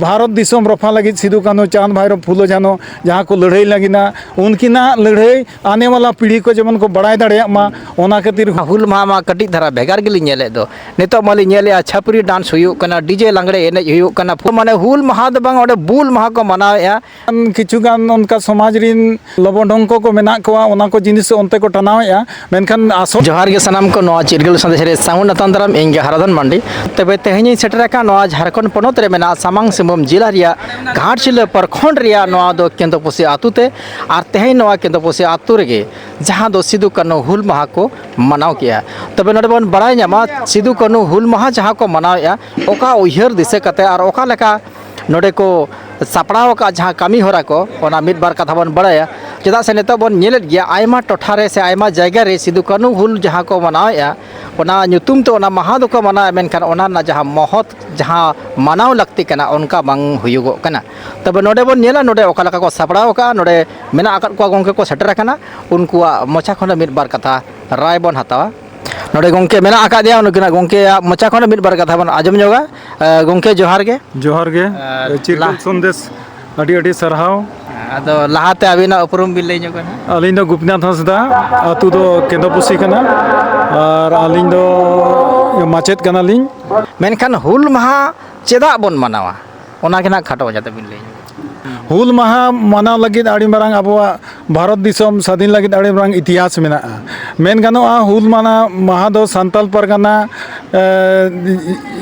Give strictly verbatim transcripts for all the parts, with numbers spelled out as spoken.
ᱵᱷᱟᱨᱚᱛ ᱫᱤᱥᱚᱢ ᱨᱚᱯᱷᱟ ᱞᱟᱹᱜᱤᱫ ᱥᱤᱫᱩ ᱠᱟᱹᱱᱦᱩ, ᱪᱟᱸᱫᱽ ᱵᱷᱟᱭᱨᱚ, ᱯᱷᱩᱞᱳ ᱡᱷᱟᱱᱳ ᱡᱟᱦᱟᱸ ᱠᱚ ᱞᱟᱹᱲᱦᱟᱹᱭ ᱞᱟᱹᱜᱤᱫ, ᱩᱱᱠᱤᱱᱟᱜ ᱞᱟᱹᱲᱦᱟᱹᱭ ᱟᱱᱮ ᱣᱟᱞᱟ ᱯᱤᱲᱦᱤ ᱠᱚ ᱡᱮᱢᱚᱱ ᱠᱚ ᱵᱟᱲᱟᱭ ᱫᱟᱲᱮᱭᱟᱜ ᱢᱟ, ᱚᱱᱟ ᱠᱷᱟᱹᱛᱤᱨ᱾ ᱦᱩᱞ ᱢᱟᱦᱟ ᱢᱟ ᱠᱟᱹᱴᱤᱡ ᱫᱷᱟᱨᱟ ᱵᱷᱮᱜᱟᱨ ᱜᱮᱞᱤᱧ ᱧᱮᱞᱮᱫ ᱫᱚ᱾ ᱱᱤᱛᱚᱜ ᱢᱟᱞᱤᱧ ᱧᱮᱞᱮᱫᱼᱟ, ᱪᱷᱟᱹᱯᱨᱤ ᱰᱟᱱᱥ ᱦᱩᱭᱩᱜ ᱠᱟᱱᱟ, ᱰᱤᱡᱮ ᱞᱟᱜᱽᱲᱮ ᱮᱱᱮᱡ ᱦᱩᱭᱩᱜ ᱠᱟᱱᱟ, ᱢᱟᱱᱮ ᱦᱩᱞ ᱢᱟᱦᱟ ᱫᱚ ᱵᱟᱝ, ᱚᱸᱰᱮ ᱵᱩᱞ ᱢᱟᱦᱟ ᱠᱚ ᱢᱟᱱᱟᱣᱮᱫᱼᱟ᱾ ᱠᱤᱪᱷᱩ ᱜᱟᱱ ᱚᱱᱠᱟ ᱥᱚᱢᱟᱡᱽ ᱨᱤᱱ ᱞᱚᱵᱚᱰᱷᱚᱝᱠᱚ ᱠᱚ ᱢᱮᱱᱟᱜ ᱠᱚᱣᱟ, ᱚᱱᱟ ᱠᱚ ᱡᱤᱱᱤᱥ ᱚᱱᱛᱮ ᱠᱚ ᱴᱟᱱᱟᱣᱮᱫᱼᱟ, ᱢᱮᱱᱠᱷᱟᱱ ᱟᱥᱚᱞ᱾ ᱡᱚᱦᱟᱨ ᱜᱮ ᱥᱟᱱᱟᱢ ᱠᱚ, ᱱᱚᱣᱟ ᱪᱤᱨᱜᱟᱹᱞ ᱥᱟᱸᱫᱮᱥ ᱨᱮ ᱥᱟᱹᱜᱩᱱ ᱟᱛᱟᱝ ᱫᱟᱨᱟᱢ, ᱤᱧ ᱜᱮ ᱦᱟᱨᱟᱫᱷᱚᱱ ᱢᱟᱱᱰᱤ᱾ ᱛᱚᱵᱮ ᱛᱮᱦᱮᱧᱤᱧ ᱥᱮᱴᱮᱨ ᱟᱠᱟᱱ ᱱᱚᱣᱟ ᱡᱷᱟᱲᱠᱷᱚᱸᱰ ᱯᱚᱱᱚᱛ ᱨᱮ ᱢᱮᱱᱟᱜ ᱥᱟᱢᱟᱝ ᱥᱤᱝᱵᱷᱩᱢ ᱡᱮᱞᱟ ᱨᱮᱭᱟᱜ ᱜᱷᱟᱴᱥᱤᱞᱟᱹ ᱯᱨᱚᱠᱷᱚᱸᱰ ᱨᱮᱭᱟᱜ ᱱᱚᱣᱟ ᱫᱚ ᱠᱮᱸᱫᱚᱯᱚᱥᱤ ᱟᱹᱛᱩ ᱛᱮ, ᱟᱨ ᱛᱮᱦᱮᱧ ᱱᱚᱣᱟ ᱠᱮᱸᱫᱚᱯᱚᱥᱤ ᱟᱹᱛᱩ ᱨᱮᱜᱮ ᱡᱟᱦᱟᱸ ᱫᱚ ᱥᱤᱫᱩ ᱠᱟᱹᱱᱦᱩ ᱦᱩᱞ ᱢᱟᱦᱟ ᱠᱚ ᱢᱟᱱᱟᱣ ᱠᱮᱜᱼᱟ᱾ ᱛᱚᱵᱮ ᱱᱚᱰᱮ ᱵᱚᱱ ᱵᱟᱲᱟᱭ ᱧᱟᱢᱟ, ᱥᱤᱫᱩ ᱠᱟᱹᱱᱦᱩ ᱦᱩᱞ ᱢᱟᱦᱟ ᱡᱟᱦᱟᱸ ᱠᱚ ᱢᱟᱱᱟᱣᱮᱫᱼᱟ, ᱚᱠᱟ ᱩᱭᱦᱟᱹᱨ ᱫᱤᱥᱟᱹ ᱠᱟᱛᱮ ᱟᱨ ᱚᱠᱟ ᱞᱮᱠᱟ ᱱᱚᱰᱮ ᱠᱚ ᱥᱟᱯᱲᱟᱣ ᱟᱠᱟᱫ ᱡᱟᱦᱟᱸ ᱠᱟᱹᱢᱤ ᱦᱚᱨᱟ ᱠᱚ, ᱚᱱᱟ ᱢᱤᱫ ᱵᱟᱨ ᱠᱟᱛᱷᱟ ᱵᱚᱱ ᱵᱟᱲᱟᱭᱟ᱾ ᱪᱮᱫᱟᱜ ᱥᱮ ᱱᱤᱛᱚᱜ ᱵᱚᱱ ᱧᱮᱞᱮᱫ ᱜᱮᱭᱟ, ᱟᱭᱢᱟ ᱴᱚᱴᱷᱟ ᱨᱮ ᱥᱮ ᱟᱭᱢᱟ ᱡᱟᱭᱜᱟ ᱨᱮ ᱥᱤᱫᱩ ᱠᱟᱹᱱᱦᱩ ᱦᱩᱞ ᱡᱟᱦᱟᱸ ᱠᱚ ᱢᱟᱱᱟᱣᱮᱫᱼᱟ, ᱚᱱᱟ ᱧᱩᱛᱩᱢ ᱛᱮ ᱚᱱᱟ ᱢᱟᱦᱟ ᱫᱚᱠᱚ ᱢᱟᱱᱟᱣᱮᱫᱼᱟ, ᱢᱮᱱᱠᱷᱟᱱ ᱚᱱᱟ ᱨᱮᱱᱟᱜ ᱡᱟᱦᱟᱸ ᱢᱚᱦᱚᱛ, ᱡᱟᱦᱟᱸ ᱢᱟᱱᱟᱣ ᱞᱟᱹᱠᱛᱤ ᱠᱟᱱᱟ, ᱚᱱᱠᱟ ᱵᱟᱝ ᱦᱩᱭᱩᱜᱚᱜ ᱠᱟᱱᱟ᱾ ᱛᱚᱵᱮ ᱱᱚᱰᱮ ᱵᱚᱱ ᱧᱮᱞᱟ, ᱱᱚᱰᱮ ᱚᱠᱟ ᱞᱮᱠᱟ ᱠᱚ ᱥᱟᱯᱲᱟᱣ ᱟᱠᱟᱫᱼᱟ, ᱱᱚᱰᱮ ᱢᱮᱱᱟᱜ ᱟᱠᱟᱫ ᱠᱚᱣᱟ ᱜᱚᱢᱠᱮ ᱠᱚ ᱥᱮᱴᱮᱨ ᱟᱠᱟᱱᱟ, ᱩᱱᱠᱩᱣᱟᱜ ᱢᱚᱪᱟ ᱠᱷᱚᱱ ᱢᱤᱫ ᱵᱟᱨ ᱠᱟᱛᱷᱟ ᱨᱟᱭ ᱵᱚᱱ ᱦᱟᱛᱟᱣᱟ᱾ ᱱᱚᱰᱮ ᱜᱚᱢᱠᱮ ᱢᱮᱱᱟᱜ ᱟᱠᱟᱫᱮᱭᱟ, ᱩᱱᱠᱤᱱᱟᱜ ᱜᱚᱢᱠᱮᱭᱟᱜ ᱢᱚᱪᱟ ᱠᱷᱚᱱ ᱢᱤᱫ ᱵᱟᱨ ᱠᱟᱛᱷᱟ ᱵᱚᱱ ᱟᱸᱡᱚᱢ ᱧᱚᱜᱟ᱾ ᱮ, ᱜᱚᱢᱠᱮ, ᱡᱚᱦᱟᱨ ᱜᱮ᱾ ᱡᱚᱦᱟᱨ ᱜᱮ᱾ ᱟᱨ ᱪᱤᱨᱜᱟᱹᱞ ᱞᱟ- ᱥᱚᱱᱫᱮᱥ, ᱟᱹᱰᱤ ᱟᱹᱰᱤ ᱥᱟᱨᱦᱟᱣ᱾ ᱟᱫᱚ ᱞᱟᱦᱟᱛᱮ ᱟᱹᱵᱤᱱᱟᱜ ᱩᱯᱨᱩᱢ ᱵᱤᱱ ᱞᱟᱹᱭ ᱧᱚᱜᱟ ᱱᱟᱦᱟᱜ? ᱟᱹᱞᱤᱧ ᱫᱚ ᱜᱳᱯᱤᱱᱟᱛᱷ ᱦᱟᱸᱥᱫᱟ, ᱟᱹᱛᱩ ᱫᱚ ᱠᱮᱸᱫᱚᱯᱩᱥᱤ ᱠᱟᱱᱟ, ᱟᱨ ᱟᱹᱞᱤᱧ ᱫᱚ ᱢᱟᱪᱮᱫ ᱠᱟᱱᱟᱞᱤᱧ᱾ ᱢᱮᱱᱠᱷᱟᱱ ᱦᱩᱞ ᱢᱟᱦᱟ ᱪᱮᱫᱟᱜ ᱵᱚᱱ ᱢᱟᱱᱟᱣᱟ, ᱚᱱᱟ ᱜᱮ ᱱᱟᱦᱟᱜ ᱠᱷᱟᱴᱚ ᱢᱟᱪᱷᱟ ᱛᱮᱵᱤᱱ ᱞᱟᱹᱭ ᱧᱚᱜᱟ᱾ ᱦᱩᱞ ᱢᱟᱦᱟ ᱢᱟᱱᱟᱣ ᱞᱟᱹᱜᱤᱫ ᱟᱹᱰᱤ ᱢᱟᱨᱟᱝ ᱟᱵᱚᱣᱟᱜ ᱵᱷᱟᱨᱚᱛ ᱫᱤᱥᱚᱢ ᱥᱟᱹᱫᱷᱤᱱ ᱞᱟᱹᱜᱤᱫ ᱟᱹᱰᱤ ᱢᱟᱨᱟᱝ ᱤᱛᱤᱦᱟᱥ ᱢᱮᱱᱟᱜᱼᱟ᱾ ᱢᱮᱱ ᱜᱟᱱᱚᱜᱼᱟ, ᱦᱩᱞ ᱢᱟᱱᱟ-, ᱢᱟᱦᱟ ᱫᱚ ᱥᱟᱱᱛᱟᱞ ᱯᱟᱨᱜᱟᱱᱟ, ᱮ,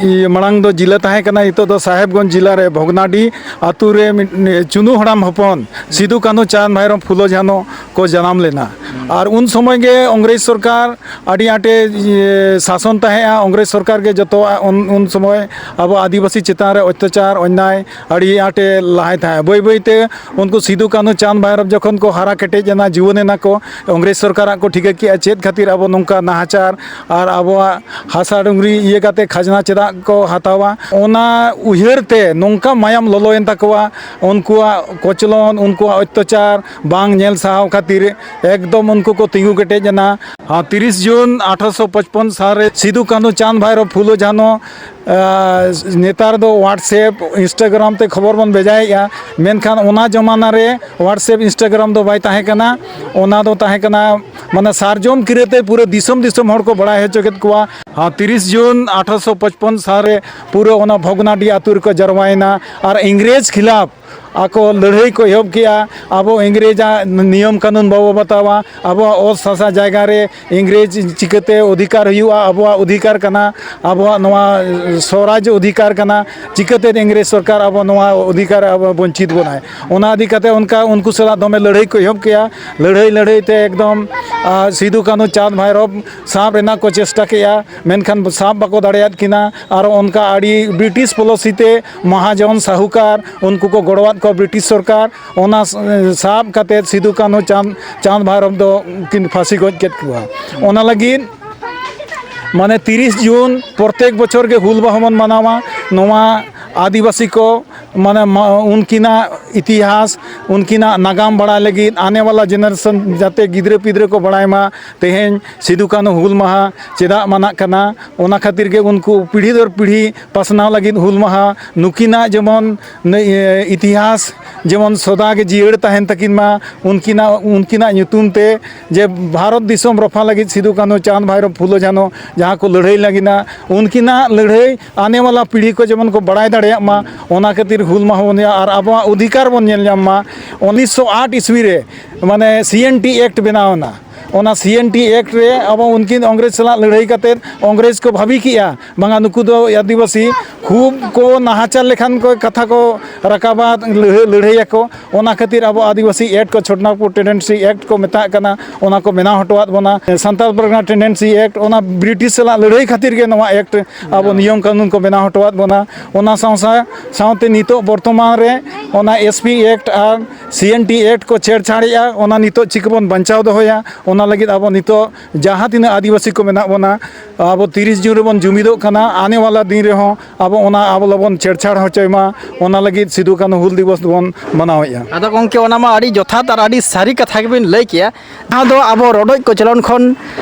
ᱤᱭᱟᱹ, ᱢᱟᱲᱟᱝ ᱫᱚ ᱡᱤᱞᱟᱹ ᱛᱟᱦᱮᱸ ᱠᱟᱱᱟ, ᱱᱤᱛᱚᱜ ᱫᱚ ᱥᱟᱦᱮᱵᱽᱜᱚᱸᱡᱽ ᱡᱤᱞᱟ ᱨᱮ ᱵᱷᱚᱜᱽᱱᱟᱰᱤ ᱟᱹᱛᱩ ᱨᱮ ᱢᱤᱫ, ᱪᱩᱱᱩ ᱦᱟᱲᱟᱢ ᱦᱚᱯᱚᱱ ᱥᱤᱫᱩ, ᱠᱟᱹᱱᱦᱩ, ᱪᱟᱸᱫᱽ, ᱵᱷᱟᱭᱨᱚ, ᱯᱷᱩᱞᱳ, ᱡᱷᱟᱱᱚ ᱠᱚ ᱡᱟᱱᱟᱢ ᱞᱮᱱᱟ᱾ ᱟᱨ ᱩᱱ ᱥᱚᱢᱚᱭ ᱜᱮ ᱤᱝᱨᱮᱡᱽ ᱥᱚᱨᱠᱟᱨ ᱟᱹᱰᱤ ᱟᱸᱴᱮ, ᱤᱭᱟᱹ, ᱥᱟᱥᱚᱱ ᱛᱟᱦᱮᱸᱜᱼᱟ᱾ ᱤᱝᱨᱮᱡᱽ ᱥᱚᱨᱠᱟᱨ ᱜᱮ ᱡᱚᱛᱚᱣᱟᱜ ᱩᱱ, ᱩᱱ ᱥᱚᱢᱚᱭ ᱟᱵᱚ ᱟᱹᱫᱤᱵᱟᱹᱥᱤ ᱪᱮᱛᱟᱱ ᱨᱮ ᱚᱛᱛᱟᱪᱟᱨ, ᱚᱱᱱᱟᱭ ᱟᱹᱰᱤ ᱟᱸᱴᱮ ᱞᱟᱦᱟᱭ ᱛᱟᱦᱮᱸᱫ᱾ ᱵᱟᱹᱭ ᱵᱟᱹᱭ ᱛᱮ ᱩᱱᱠᱩ ᱥᱤᱫᱩ, ᱠᱟᱹᱱᱦᱩ, ᱪᱟᱸᱫᱽ, ᱵᱷᱟᱭᱨᱚᱵᱽ ᱡᱚᱠᱷᱚᱱ ᱠᱚ ᱦᱟᱨᱟ ᱠᱮᱴᱮᱡ ᱮᱱᱟ, ᱡᱩᱣᱟᱹᱱ ᱮᱱᱟ ᱠᱚ, ᱤᱝᱨᱮᱡᱽ ᱥᱚᱨᱠᱟᱨᱟᱜ ᱠᱚ ᱴᱷᱤᱠᱟᱹ ᱠᱮᱜᱼᱟ, ᱪᱮᱫ ᱠᱷᱟᱹᱛᱤᱨ ᱟᱵᱚ ᱱᱚᱝᱠᱟ ᱱᱟᱦᱟᱪᱟᱨ ᱟᱨ ᱟᱵᱚᱣᱟᱜ ᱦᱟᱥᱟ ᱰᱩᱝᱨᱤ ᱤᱭᱟᱹ ᱠᱟᱛᱮ ᱠᱷᱟᱡᱽᱱᱟ ᱪᱮᱫᱟᱜ ᱠᱚ ᱦᱟᱛᱟᱣᱟ? ᱚᱱᱟ ᱩᱭᱦᱟᱹᱨ ᱛᱮ ᱱᱚᱝᱠᱟ ᱢᱟᱭᱟᱢ ᱞᱚᱞᱚᱭᱮᱱ ᱛᱟᱠᱚᱣᱟ, ᱩᱱᱠᱩᱣᱟᱜ ᱠᱚᱪᱞᱚᱱ, ᱩᱱᱠᱩᱣᱟᱜ ᱚᱛᱛᱟᱪᱟᱨ ᱵᱟᱝ ᱧᱮᱞ ᱥᱟᱦᱟᱣ ᱠᱷᱟᱹᱛᱤᱨ ᱮᱠᱫᱚᱢ ᱩᱱᱠᱩ ᱠᱚ ᱛᱤᱸᱜᱩ ᱠᱮᱴᱮᱡ ᱮᱱᱟ᱾ ᱦᱮᱸ, ᱛᱤᱨᱤᱥ ᱡᱩᱱ ᱟᱴᱷᱨᱚᱥᱚ ᱯᱚᱪᱯᱚᱱ ᱥᱟᱞ ᱨᱮ ᱥᱤᱫᱩ, ᱠᱟᱹᱱᱦᱩ, ᱪᱟᱸᱫᱽ, ᱵᱷᱟᱭᱨᱚ, ᱯᱷᱩᱞᱳ, ᱡᱷᱟᱱᱚ ᱟᱨ ᱱᱮᱛᱟᱨ ᱫᱚ WhatsApp, Instagram ᱛᱮ ᱠᱷᱚᱵᱚᱨ ᱵᱚᱱ ᱵᱷᱮᱡᱟᱭᱮᱫᱼᱟ, ᱢᱮᱱᱠᱷᱟᱱ ᱚᱱᱟ ᱡᱚᱢᱟᱱᱟ ᱨᱮ WhatsApp, Instagram ᱫᱚ ᱵᱟᱭ ᱛᱟᱦᱮᱸ ᱠᱟᱱᱟ᱾ ᱚᱱᱟ ᱫᱚ ᱛᱟᱦᱮᱸ ᱠᱟᱱᱟ ᱢᱟᱱᱮ ᱥᱟᱨᱡᱚᱢ ᱠᱤᱨᱟᱹᱛᱮ ᱯᱩᱨᱟᱹ ᱫᱤᱥᱚᱢ ᱫᱤᱥᱚᱢ ᱦᱚᱲ ᱠᱚ ᱵᱟᱲᱟᱭ ᱦᱚᱪᱚ ᱠᱮᱫ ᱠᱚᱣᱟ᱾ ᱦᱮᱸ, ᱛᱤᱨᱤᱥ ᱡᱩᱱ ᱟᱴᱷᱨᱚᱥᱚ ᱯᱚᱪᱯᱚᱱ ᱥᱟᱞ ᱨᱮ ᱯᱩᱨᱟᱹ ᱚᱱᱟ ᱵᱷᱚᱜᱽᱱᱟᱰᱤ ᱟᱹᱛᱩ ᱨᱮᱠᱚ ᱡᱟᱨᱣᱟᱭᱮᱱᱟ ᱟᱨ ᱤᱝᱨᱮᱡᱽ ᱠᱷᱤᱞᱟᱯ ᱟᱠᱚ ᱞᱟᱹᱲᱦᱟᱹᱭ ᱠᱚ ᱮᱦᱚᱵ ᱠᱮᱜᱼᱟ᱾ ᱟᱵᱚ ᱤᱝᱨᱮᱡᱽᱟᱜ ᱱᱤᱭᱚᱢ ᱠᱟᱹᱱᱩᱱ ᱵᱟᱵᱚ ᱵᱟᱛᱟᱣᱟ, ᱟᱵᱚᱣᱟᱜ ᱚᱛ ᱦᱟᱥᱟ ᱡᱟᱭᱜᱟ ᱨᱮ ᱤᱝᱨᱮᱡᱽ ᱪᱤᱠᱟᱹᱛᱮ ᱚᱫᱷᱤᱠᱟᱨ ᱦᱩᱭᱩᱜᱼᱟ, ᱟᱵᱚᱣᱟᱜ ᱚᱫᱷᱤᱠᱟᱨ ᱠᱟᱱᱟ, ᱟᱵᱚᱣᱟᱜ ᱱᱚᱣᱟ ᱥᱣᱚᱨᱟᱡᱽ ᱚᱫᱷᱤᱠᱟᱨ ᱠᱟᱱᱟ, ᱪᱤᱠᱟᱹᱛᱮ ᱤᱝᱨᱮᱡᱽ ᱥᱚᱨᱠᱟᱨ ᱟᱵᱚ ᱱᱚᱣᱟ ᱚᱫᱷᱤᱠᱟᱨ ᱟᱵᱚ ᱵᱚᱧᱪᱤᱛ ᱵᱚᱱᱟᱭ? ᱚᱱᱟ ᱤᱫᱤ ᱠᱟᱛᱮ ᱚᱱᱠᱟ ᱩᱱᱠᱩ ᱥᱟᱞᱟᱜ ᱫᱚᱢᱮ ᱞᱟᱹᱲᱦᱟᱹᱭ ᱠᱚ ᱮᱦᱚᱵ ᱠᱮᱜᱼᱟ᱾ ᱞᱟᱹᱲᱦᱟᱹᱭ ᱞᱟᱹᱲᱦᱟᱹᱭ ᱛᱮ ᱮᱠᱫᱚᱢ, ᱟᱨ ᱥᱤᱫᱩ ᱠᱟᱹᱱᱦᱩ ᱪᱟᱸᱫᱽ ᱵᱷᱟᱭᱨᱚᱵ ᱥᱟᱵ ᱨᱮᱱᱟᱜ ᱠᱚ ᱪᱮᱥᱴᱟ ᱠᱮᱜᱼᱟ, ᱢᱮᱱᱠᱷᱟᱱ ᱥᱟᱵ ᱵᱟᱠᱚ ᱫᱟᱲᱮᱭᱟᱫ ᱠᱤᱱᱟ᱾ ᱟᱨ ᱚᱱᱠᱟ ᱟᱹᱰᱤ ᱵᱨᱤᱴᱤᱥ ᱯᱚᱞᱤᱥᱤ ᱛᱮ ᱢᱚᱦᱟᱡᱚᱱ ᱥᱟᱦᱩᱠᱟᱨ ᱩᱱᱠᱩ ᱠᱚ ᱜᱚᱲᱚᱣᱟᱫ ᱠᱚᱣᱟ ᱵᱨᱤᱴᱤᱥ ᱥᱚᱨᱠᱟᱨ, ᱚᱱᱟ ᱥᱟᱵ ᱠᱟᱛᱮ ᱥᱤᱫᱩ ᱠᱟᱹᱱᱦᱩ ᱪᱟᱸᱫᱽ, ᱪᱟᱸᱫᱽ ᱵᱷᱟᱭᱨᱚᱵ ᱫᱚ ᱠᱤᱱ ᱯᱷᱟᱹᱥᱤ ᱜᱚᱡ ᱠᱮᱫ ᱠᱚᱣᱟ᱾ ᱚᱱᱟ ᱞᱟᱹᱜᱤᱫ ᱢᱟᱱᱮ ᱛᱤᱨᱤᱥ ᱡᱩᱱ ᱯᱨᱚᱛᱮᱠ ᱵᱚᱪᱷᱚᱨ ᱜᱮ ᱦᱩᱞ ᱢᱟᱦᱟ ᱵᱚᱱ ᱢᱟᱱᱟᱣᱟ᱾ ᱱᱚᱣᱟ ᱟᱹᱫᱤᱵᱟᱹᱥᱤ ᱠᱚ ᱢᱟᱱᱮ ᱢᱟ-, ᱩᱱᱠᱤᱱᱟᱜ ᱤᱛᱤᱦᱟᱥ, ᱩᱱᱠᱤᱱᱟᱜ ᱱᱟᱜᱟᱢ ᱵᱟᱲᱟᱭ ᱞᱟᱹᱜᱤᱫ, ᱟᱱᱮ ᱣᱟᱞᱟ ᱡᱮᱱᱟᱨᱮᱥᱚᱱ ᱡᱟᱛᱮ ᱜᱤᱫᱽᱨᱟᱹ ᱯᱤᱫᱽᱨᱟᱹ ᱠᱚ ᱵᱟᱲᱟᱭ ᱢᱟ, ᱛᱮᱦᱮᱧ ᱥᱤᱫᱩ ᱠᱟᱹᱱᱦᱩ ᱦᱩᱞ ᱢᱟᱦᱟ ᱪᱮᱫᱟᱜ ᱢᱟᱱᱟᱜ ᱠᱟᱱᱟ, ᱚᱱᱟ ᱠᱷᱟᱹᱛᱤᱨ ᱜᱮ ᱩᱱᱠᱩ ᱯᱤᱲᱦᱤ ᱫᱚᱨ ᱯᱤᱲᱦᱤ ᱯᱟᱥᱱᱟᱣ ᱞᱟᱹᱜᱤᱫ ᱦᱩᱞ ᱢᱟᱦᱟ, ᱱᱩᱠᱤᱱᱟᱜ ᱡᱮᱢᱚᱱ ᱱᱮ-, ᱤᱭᱟᱹ, ᱤᱛᱤᱦᱟᱥ ᱡᱮᱢᱚᱱ ᱥᱚᱫᱟ ᱜᱮ ᱡᱤᱭᱟᱹᱲ ᱛᱟᱦᱮᱱ ᱛᱟᱹᱠᱤᱱ ᱢᱟ, ᱩᱱᱠᱤᱱᱟᱜ, ᱩᱱᱠᱤᱱᱟᱜ ᱧᱩᱛᱩᱢ ᱛᱮ ᱡᱮ ᱵᱷᱟᱨᱚᱛ ᱫᱤᱥᱚᱢ ᱨᱚᱯᱷᱟ ᱞᱟᱹᱜᱤᱫ ᱥᱤᱫᱩ ᱠᱟᱹᱱᱦᱩ ᱪᱟᱸᱫᱽ ᱵᱷᱟᱭᱨᱚ ᱯᱷᱩᱞᱳ ᱡᱷᱟᱱᱚ ᱡᱟᱦᱟᱸ ᱠᱚ ᱞᱟᱹᱲᱦᱟᱹᱭ ᱞᱟᱹᱜᱤᱫ, ᱩᱱᱠᱤᱱᱟᱜ ᱞᱟᱹᱲᱦᱟᱹᱭ ᱟᱱᱮ ᱣᱟᱞᱟ ᱯᱤᱲᱦᱤ ᱠᱚ ᱡᱮᱢᱚᱱ ᱠᱚ ᱵᱟᱲᱟᱭ ᱫᱟᱲᱮᱭᱟᱜ ᱢᱟ, ᱚᱱᱟ ᱠᱷᱟᱹᱛᱤᱨ ᱦᱩᱞ ᱢᱟᱦᱟ ᱵᱚᱱ ᱧᱮᱞᱟ ᱟᱨ ᱟᱵᱚᱣᱟᱜ ᱚᱫᱷᱤᱠᱟᱨ ᱵᱚᱱ ᱧᱮᱞ ᱧᱟᱢ ᱢᱟ᱾ ᱩᱱᱤᱥᱥᱚ ᱟᱴ ᱤᱥᱣᱤ ᱨᱮ ᱢᱟᱱᱮ ᱥᱤ ᱮᱱ ᱴᱤ ᱮᱠᱴ ᱵᱮᱱᱟᱣ ᱮᱱᱟ᱾ ᱚᱱᱟ ᱥᱤ ᱮᱱ ᱴᱤ ᱮᱠᱴ ᱨᱮ ᱟᱵᱚ ᱩᱱᱠᱤᱱ ᱤᱝᱨᱮᱡᱽ ᱥᱟᱞᱟᱜ ᱞᱟᱹᱲᱦᱟᱹᱭ ᱠᱟᱛᱮᱫ ᱤᱝᱨᱮᱡᱽ ᱠᱚ ᱵᱷᱟᱹᱵᱤ ᱠᱮᱜᱼᱟ, ᱵᱟᱝᱟ ᱱᱩᱠᱩ ᱫᱚ ᱟᱹᱫᱤᱵᱟᱹᱥᱤ ᱠᱷᱩᱵ ᱠᱚ ᱱᱟᱦᱟᱪᱟᱨ ᱞᱮᱠᱷᱟᱱ ᱠᱚ ᱠᱟᱛᱷᱟ ᱠᱚ ᱨᱟᱠᱟᱵᱟ, ᱞᱟᱹᱲᱦᱟᱹᱭ, ᱞᱟᱹᱲᱦᱟᱹᱭᱟᱠᱚ᱾ ᱚᱱᱟ ᱠᱷᱟᱹᱛᱤᱨ ᱟᱵᱚ ᱟᱹᱫᱤᱵᱟᱹᱥᱤ ᱮᱠᱴ ᱠᱚ, ᱪᱷᱳᱴᱱᱟᱜᱽᱯᱩᱨ ᱴᱮᱱᱰᱮᱱᱥᱤ ᱮᱠᱴ ᱠᱚ ᱢᱮᱛᱟᱜ ᱠᱟᱱᱟ, ᱚᱱᱟ ᱠᱚ ᱵᱮᱱᱟᱣ ᱦᱚᱴᱚᱣᱟᱫ ᱵᱚᱱᱟ᱾ ᱥᱟᱱᱛᱟᱲ ᱯᱟᱨᱜᱟᱱᱟ ᱴᱮᱱᱰᱮᱱᱥᱤ ᱮᱠᱴ, ᱚᱱᱟ ᱵᱨᱤᱴᱤᱥ ᱥᱟᱞᱟᱜ ᱞᱟᱹᱲᱦᱟᱹᱭ ᱠᱷᱟᱹᱛᱤᱨ ᱜᱮ ᱱᱚᱣᱟ ᱮᱠᱴ ᱟᱵᱚ ᱱᱤᱭᱚᱢ ᱠᱟᱹᱱᱩᱱ ᱠᱚ ᱵᱮᱱᱟᱣ ᱦᱚᱴᱚᱣᱟᱫ ᱵᱚᱱᱟ᱾ ᱚᱱᱟ ᱥᱟᱶ ᱥᱟᱶ, ᱥᱟᱶᱛᱮ ᱱᱤᱛᱚᱜ ᱵᱚᱨᱛᱚᱢᱟᱱ ᱨᱮ ᱚᱱᱟ ᱮᱥ ᱯᱤ ᱮᱠᱴ ᱟᱨ ᱥᱤ ᱮᱱ ᱴᱤ ᱮᱠᱴ ᱠᱚ ᱪᱷᱮᱲᱪᱷᱟᱲᱮᱜᱼᱟ, ᱚᱱᱟ ᱱᱤᱛᱚᱜ ᱪᱤᱠᱟᱹ ᱵᱚᱱ ᱵᱟᱧᱪᱟᱣ ᱫᱚᱦᱚᱭᱟ, ᱚᱱᱟ ᱞᱟᱹᱜᱤᱫ ᱟᱵᱚ ᱱᱤᱛᱚᱜ ᱡᱟᱦᱟᱸ ᱛᱤᱱᱟᱹᱜ ᱟᱹᱫᱤᱵᱟᱹᱥᱤ ᱠᱚ ᱢᱮᱱᱟᱜ ᱵᱚᱱᱟ, ᱟᱵᱚ ᱛᱤᱨᱤᱥ ᱡᱩᱱ ᱨᱮᱵᱚᱱ ᱡᱩᱢᱤᱫᱚᱜ ᱠᱟᱱᱟ᱾ ᱟᱱᱮ ᱣᱟᱞᱟ ᱫᱤᱱ ᱨᱮᱦᱚᱸ ᱟᱵᱚ ᱚᱱᱟ ᱟᱵᱚ ᱞᱚᱵᱚᱱ ᱪᱷᱮᱲᱪᱷᱟᱲ ᱦᱚᱪᱚᱭ ᱢᱟ, ᱚᱱᱟ ᱞᱟᱹᱜᱤᱫ ᱥᱤᱫᱩ ᱠᱟᱹᱱᱦᱩ ᱦᱩᱞ ᱫᱤᱵᱚᱥ ᱵᱚᱱ ᱢᱟᱱᱟᱣᱮᱫᱼᱟ᱾ ᱟᱫᱚ ᱜᱚᱢᱠᱮ, ᱚᱱᱟ ᱢᱟ ᱟᱹᱰᱤ ᱡᱚᱛᱷᱟᱛ ᱟᱨ ᱟᱹᱰᱤ ᱥᱟᱹᱨᱤ ᱠᱟᱛᱷᱟ ᱜᱮᱵᱤᱱ ᱞᱟᱹᱭ ᱠᱮᱜᱼᱟ᱾ ᱡᱟᱦᱟᱸ ᱫᱚ ᱟᱵᱚ ᱨᱚᱰᱚᱡ ᱠᱚᱪᱞᱚᱱ ᱠᱷᱚᱱ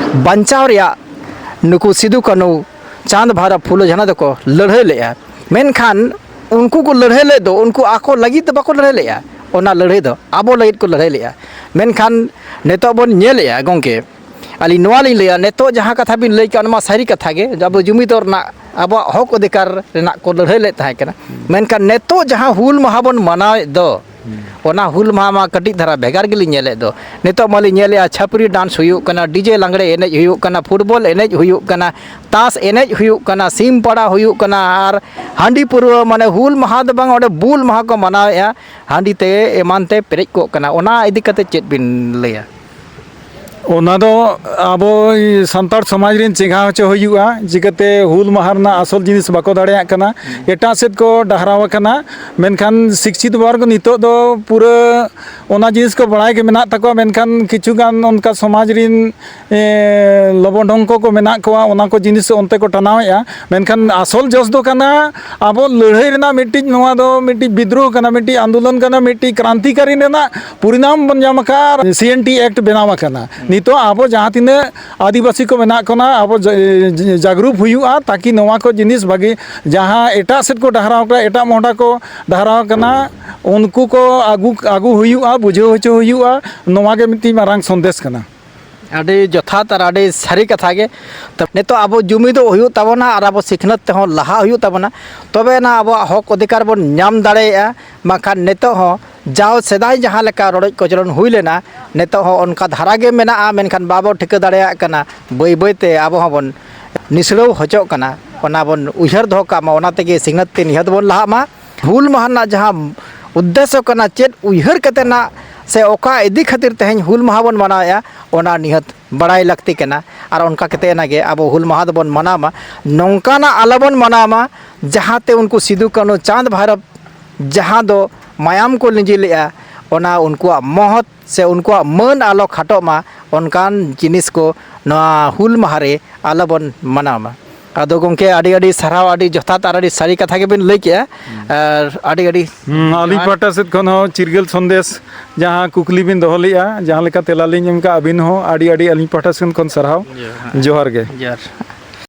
ᱵᱟᱧᱪᱟᱣ ᱨᱮᱭᱟᱜ ᱱᱩᱠᱩ ᱥᱤᱫᱩ ᱠᱟᱹᱱᱦᱩ ᱪᱟᱸᱫᱽ ᱵᱷᱟᱭᱨᱚ ᱯᱷᱩᱞᱳ ᱡᱷᱟᱱᱚ ᱫᱚᱠᱚ ᱞᱟᱹᱲᱦᱟᱹᱭ ᱞᱮᱫᱼᱟ᱾ ᱢᱮᱱᱠᱷᱟᱱ ᱩᱱᱠᱩ ᱠᱚ ᱞᱟᱹᱲᱦᱟᱹᱭ ᱞᱮᱫ ᱫᱚ ᱩᱱᱠᱩ ᱟᱠᱚ ᱞᱟᱹᱜᱤᱫ ᱫᱚ ᱵᱟᱠᱚ ᱞᱟᱹᱲᱦᱟᱹᱭ ᱞᱮᱫᱼᱟ, ᱚᱱᱟ ᱞᱟᱹᱲᱦᱟᱹᱭ ᱫᱚ ᱟᱵᱚ ᱞᱟᱹᱜᱤᱫ ᱠᱚ ᱞᱟᱹᱲᱦᱟᱹᱭ ᱞᱮᱫᱼᱟ᱾ ᱢᱮᱱᱠᱷᱟᱱ ᱱᱤᱛᱚᱜ ᱵᱚᱱ ᱧᱮᱞᱮᱫᱼᱟ ᱜᱚᱢᱠᱮ, ᱟᱹᱞᱤᱧ ᱱᱚᱣᱟ ᱞᱤᱧ ᱞᱟᱹᱭᱟ, ᱱᱤᱛᱚᱜ ᱡᱟᱦᱟᱸ ᱠᱟᱛᱷᱟ ᱵᱤᱱ ᱞᱟᱹᱭ ᱠᱮᱫ ᱚᱱᱟ ᱢᱟ ᱥᱟᱹᱨᱤ ᱠᱟᱛᱷᱟ ᱜᱮ, ᱟᱵᱚ ᱡᱩᱢᱤᱫᱚᱨ ᱨᱮᱱᱟᱜ ᱟᱵᱚᱣᱟᱜ ᱦᱚᱠ ᱚᱫᱷᱤᱠᱟᱨ ᱨᱮᱱᱟᱜ ᱠᱚ ᱞᱟᱹᱲᱦᱟᱹᱭ ᱞᱮᱫ ᱛᱟᱦᱮᱸ ᱠᱟᱱᱟ᱾ ᱢᱮᱱᱠᱷᱟᱱ ᱱᱤᱛᱚᱜ ᱡᱟᱦᱟᱸ ᱦᱩᱞ ᱢᱟᱦᱟ ᱵᱚᱱ ᱢᱟᱱᱟᱣᱮᱫ ᱫᱚ, ᱚᱱᱟ ᱦᱩᱞ ᱢᱟᱦᱟ ᱢᱟ ᱠᱟᱹᱴᱤᱡ ᱫᱷᱟᱨᱟ ᱵᱷᱮᱜᱟᱨ ᱜᱮᱞᱤᱧ ᱧᱮᱞᱮᱫ ᱫᱚ᱾ ᱱᱤᱛᱚᱜ ᱢᱟᱞᱤᱧ ᱧᱮᱞᱮᱫᱼᱟ ᱪᱷᱟᱹᱯᱨᱤ ᱰᱟᱱᱥ ᱦᱩᱭᱩᱜ ᱠᱟᱱᱟ, ᱰᱤᱡᱮ ᱞᱟᱜᱽᱲᱮ ᱮᱱᱮᱡ ᱦᱩᱭᱩᱜ ᱠᱟᱱᱟ, ᱯᱷᱩᱴᱵᱚᱞ ᱮᱱᱮᱡ ᱦᱩᱭᱩᱜ ᱠᱟᱱᱟ, ᱛᱟᱥ ᱮᱱᱮᱡ ᱦᱩᱭᱩᱜ ᱠᱟᱱᱟ, ᱥᱤᱢ ᱯᱟᱲᱟ ᱦᱩᱭᱩᱜ ᱠᱟᱱᱟ, ᱟᱨ ᱦᱟᱺᱰᱤ ᱯᱟᱹᱨᱣᱟᱹ, ᱢᱟᱱᱮ ᱦᱩᱞ ᱢᱟᱦᱟ ᱫᱚ ᱵᱟᱝ, ᱚᱸᱰᱮ ᱵᱩᱞ ᱢᱟᱦᱟ ᱠᱚ ᱢᱟᱱᱟᱣᱮᱫᱼᱟ, ᱦᱟᱺᱰᱤ ᱛᱮ ᱮᱢᱟᱱ ᱛᱮ ᱯᱮᱨᱮᱡ ᱠᱚᱜ ᱠᱟᱱᱟ᱾ ᱚᱱᱟ ᱤᱫᱤ ᱠᱟᱛᱮ ᱪᱮᱫ ᱵᱤᱱ ᱞᱟᱹᱭᱟ? ᱚᱱᱟ ᱫᱚ ᱟᱵᱚ ᱥᱟᱱᱛᱟᱲ ᱥᱚᱢᱟᱡᱽ ᱨᱮᱱ ᱪᱮᱸᱜᱷᱟᱣ ᱦᱚᱪᱚ ᱦᱩᱭᱩᱜᱼᱟ᱾ ᱪᱤᱠᱟᱹᱛᱮ ᱦᱩᱞ ᱢᱟᱦᱟ ᱨᱮᱱᱟᱜ ᱟᱥᱚᱞ ᱡᱤᱱᱤᱥ ᱵᱟᱠᱚ ᱫᱟᱲᱮᱭᱟᱜ ᱠᱟᱱᱟ, ᱮᱴᱟᱜ ᱥᱮᱫ ᱠᱚ ᱰᱟᱦᱨᱟᱣ ᱟᱠᱟᱱᱟ᱾ ᱢᱮᱱᱠᱷᱟᱱ ᱥᱤᱠᱪᱷᱤᱛ ᱵᱚᱨᱜᱽ ᱱᱤᱛᱚᱜ ᱫᱚ ᱯᱩᱨᱟᱹ ᱚᱱᱟ ᱡᱤᱱᱤᱥ ᱠᱚ ᱵᱟᱲᱟᱭ ᱜᱮ ᱢᱮᱱᱟᱜ ᱛᱟᱠᱚᱣᱟ, ᱢᱮᱱᱠᱷᱟᱱ ᱠᱤᱪᱷᱩ ᱜᱟᱱ ᱚᱱᱠᱟ ᱥᱚᱢᱟᱡᱽ ᱨᱮᱱ, ᱮ, ᱞᱚᱵᱚᱰᱷᱚᱝᱠᱚ ᱠᱚ ᱢᱮᱱᱟᱜ ᱠᱚᱣᱟ, ᱚᱱᱟ ᱠᱚ ᱡᱤᱱᱤᱥ ᱚᱱᱛᱮ ᱠᱚ ᱴᱟᱱᱟᱣᱮᱫᱼᱟ᱾ ᱢᱮᱱᱠᱷᱟᱱ ᱟᱥᱚᱞ ᱡᱚᱥ ᱫᱚ ᱠᱟᱱᱟ ᱟᱵᱚ ᱞᱟᱹᱲᱦᱟᱹᱭ ᱨᱮᱱᱟᱜ ᱢᱤᱫᱴᱤᱡ, ᱱᱚᱣᱟ ᱫᱚ ᱢᱤᱫᱴᱤᱡ ᱵᱤᱫᱽᱨᱳᱦᱚ ᱠᱟᱱᱟ, ᱢᱤᱫᱴᱤᱡ ᱟᱱᱫᱳᱞᱚᱱ ᱠᱟᱱᱟ, ᱢᱤᱫᱴᱤᱡ ᱠᱨᱟᱱᱛᱤᱠᱟᱨᱤ ᱨᱮᱱᱟᱜ ᱯᱚᱨᱤᱱᱟᱢ ᱵᱚᱱ ᱧᱟᱢ ᱟᱠᱟᱫᱼᱟ᱾ ᱥᱤ ᱮᱱ ᱴᱤ ᱮᱠᱴ ᱵᱮᱱᱟᱣ ᱟᱠᱟᱱᱟ᱾ ᱱᱤᱛᱚᱜ ᱟᱵᱚ ᱡᱟᱦᱟᱸ ᱛᱤᱱᱟᱹᱜ ᱟᱹᱫᱤᱵᱟᱹᱥᱤ ᱠᱚ ᱢᱮᱱᱟᱜ ᱠᱚᱱᱟ, ᱟᱵᱚ ᱡᱟ-, ᱡᱟᱜᱽᱨᱩᱯ ᱦᱩᱭᱩᱜᱼᱟ, ᱛᱟᱠᱤ ᱱᱚᱣᱟ ᱠᱚ ᱡᱤᱱᱤᱥ ᱵᱷᱟᱹᱜᱤ, ᱡᱟᱦᱟᱸ ᱮᱴᱟᱜ ᱥᱮᱫ ᱠᱚ ᱰᱟᱦᱨᱟᱣ ᱠᱟᱱᱟ, ᱮᱴᱟᱜ ᱢᱚᱦᱰᱟ ᱠᱚ ᱰᱟᱦᱨᱟᱣ ᱠᱟᱱᱟ, ᱩᱱᱠᱩ ᱠᱚ ᱟᱹᱜᱩ, ᱟᱹᱜᱩ ᱦᱩᱭᱩᱜᱼᱟ, ᱵᱩᱡᱷᱟᱹᱣ ᱦᱚᱪᱚ ᱦᱩᱭᱩᱜᱼᱟ᱾ ᱱᱚᱣᱟ ᱜᱮ ᱢᱤᱫᱴᱤᱡ ᱢᱟᱨᱟᱝ ᱥᱚᱱᱫᱮᱥ ᱠᱟᱱᱟ᱾ ᱟᱹᱰᱤ ᱡᱚᱛᱷᱟᱛ ᱟᱨ ᱟᱹᱰᱤ ᱥᱟᱹᱨᱤ ᱠᱟᱛᱷᱟ ᱜᱮ᱾ ᱛᱚ, ᱱᱤᱛᱚᱜ ᱟᱵᱚ ᱡᱩᱢᱤᱫᱚᱜ ᱦᱩᱭᱩᱜ ᱛᱟᱵᱚᱱᱟ ᱟᱨ ᱟᱵᱚ ᱥᱤᱠᱷᱱᱟᱹᱛ ᱛᱮᱦᱚᱸ ᱞᱟᱦᱟᱜ ᱦᱩᱭᱩᱜ ᱛᱟᱵᱚᱱᱟ, ᱛᱚᱵᱮ ᱮᱱᱟ ᱟᱵᱚᱣᱟᱜ ᱦᱚᱠ ᱚᱫᱷᱤᱠᱟᱨ ᱵᱚᱱ ᱧᱟᱢ ᱫᱟᱲᱮᱭᱟᱜᱼᱟ᱾ ᱵᱟᱝᱠᱷᱟᱱ ᱱᱤᱛᱚᱜ ᱦᱚᱸ ᱡᱟᱣ ᱥᱮᱫᱟᱭ ᱡᱟᱦᱟᱸ ᱞᱮᱠᱟ ᱨᱚᱰᱚᱡ ᱠᱚᱪᱞᱚᱱ ᱦᱩᱭ ᱞᱮᱱᱟ, ᱱᱤᱛᱚᱜ ᱦᱚᱸ ᱚᱱᱠᱟ ᱫᱷᱟᱨᱟ ᱜᱮ ᱢᱮᱱᱟᱜᱼᱟ, ᱢᱮᱱᱠᱷᱟᱱ ᱵᱟᱵᱚ ᱴᱷᱤᱠᱟᱹ ᱫᱟᱲᱮᱭᱟᱜ ᱠᱟᱱᱟ᱾ ᱵᱟᱹᱭ ᱵᱟᱹᱭ ᱛᱮ ᱟᱵᱚ ᱦᱚᱸᱵᱚᱱ ᱱᱤᱥᱲᱟᱹᱣ ᱦᱚᱪᱚᱜ ᱠᱟᱱᱟ, ᱚᱱᱟ ᱵᱚᱱ ᱩᱭᱦᱟᱹᱨ ᱫᱚᱦᱚ ᱠᱟᱜ ᱢᱟ, ᱚᱱᱟ ᱛᱮᱜᱮ ᱥᱤᱠᱷᱱᱟᱹᱛ ᱛᱮ ᱱᱤᱦᱟᱹᱛ ᱵᱚᱱ ᱞᱟᱦᱟᱜ ᱢᱟ᱾ ᱦᱩᱞ ᱢᱟᱦᱟ ᱨᱮᱱᱟᱜ ᱡᱟᱦᱟᱸ ᱩᱫᱽᱫᱮᱥᱥᱚ ᱠᱟᱱᱟ, ᱪᱮᱫ ᱩᱭᱦᱟᱹᱨ ᱠᱟᱛᱮ ᱱᱟᱜ ᱥᱮ ᱚᱠᱟ ᱤᱫᱤ ᱠᱷᱟᱹᱛᱤᱨ ᱛᱮᱦᱮᱧ ᱦᱩᱞ ᱢᱟᱦᱟ ᱵᱚᱱ ᱢᱟᱱᱟᱣᱮᱫᱼᱟ, ᱚᱱᱟ ᱱᱤᱦᱟᱹᱛ ᱵᱟᱲᱟᱭ ᱞᱟᱹᱠᱛᱤ ᱠᱟᱱᱟ᱾ ᱟᱨ ᱚᱱᱠᱟ ᱠᱟᱛᱮ ᱮᱱᱟᱜᱮ ᱟᱵᱚ ᱦᱩᱞ ᱢᱟᱦᱟ ᱫᱚᱵᱚᱱ ᱢᱟᱱᱟᱣ ᱢᱟ᱾ ᱱᱚᱝᱠᱟᱱᱟᱜ ᱟᱞᱚᱵᱚᱱ ᱢᱟᱱᱟᱣ ᱢᱟ, ᱡᱟᱦᱟᱸᱛᱮ ᱩᱱᱠᱩ ᱥᱤᱫᱩ, ᱠᱟᱹᱱᱦᱩ, ᱪᱟᱸᱫᱽ, ᱵᱷᱟᱭᱨᱚᱵ ᱡᱟᱦᱟᱸ ᱫᱚ ᱢᱟᱭᱟᱢ ᱠᱚ ᱞᱤᱸᱡᱤ ᱞᱮᱫᱼᱟ, ᱚᱱᱟ ᱩᱱᱠᱩᱣᱟᱜ ᱢᱚᱦᱚᱛ ᱥᱮ ᱩᱱᱠᱩᱣᱟᱜ ᱢᱟᱹᱱ ᱟᱞᱚ ᱠᱷᱟᱴᱚᱜ ᱢᱟ, ᱚᱱᱠᱟᱱ ᱡᱤᱱᱤᱥ ᱠᱚ ᱱᱚᱣᱟ ᱦᱩᱞ ᱢᱟᱦᱟ ᱨᱮ ᱟᱞᱚᱵᱚᱱ ᱢᱟᱱᱟᱣ ᱢᱟ᱾ ᱟᱫᱚ ᱜᱚᱢᱠᱮ, ᱟᱹᱰᱤ ᱟᱹᱰᱤ ᱥᱟᱨᱦᱟᱣ, ᱟᱹᱰᱤ ᱡᱚᱛᱷᱟᱛ ᱟᱨ ᱟᱹᱰᱤ ᱥᱟᱹᱨᱤ ᱠᱟᱛᱷᱟ ᱜᱮᱵᱤᱱ ᱞᱟᱹᱭ ᱠᱮᱜᱼᱟ᱾ ᱟᱨ ᱟᱹᱰᱤ ᱟᱹᱰᱤ ᱦᱩᱸ, ᱟᱹᱞᱤᱧ ᱡᱚᱦᱟᱨ᱾ ᱯᱟᱦᱴᱟ ᱥᱮᱫ ᱠᱷᱚᱱ ᱦᱚᱸ ᱪᱤᱨᱜᱟᱹᱞ ᱥᱚᱱᱫᱮᱥ, ᱡᱟᱦᱟᱸ ᱠᱩᱠᱞᱤ ᱵᱤᱱ ᱫᱚᱦᱚ ᱞᱮᱜᱼᱟ, ᱡᱟᱦᱟᱸ ᱞᱮᱠᱟ ᱛᱮᱞᱟ ᱞᱤᱧ ᱮᱢ ᱠᱟᱜᱼᱟ, ᱟᱹᱵᱤᱱ ᱦᱚᱸ ᱟᱹᱰᱤ ᱟᱹᱰᱤ ᱟᱹᱞᱤᱧ ᱯᱟᱦᱴᱟ ᱥᱮᱱ ᱠᱷᱚᱱ ᱥᱟᱨᱦᱟᱣ᱾ ᱡᱚᱦᱟᱨ᱾ ᱡᱚᱦᱟᱨ ᱜᱮ᱾ ᱡᱚᱦᱟᱨ᱾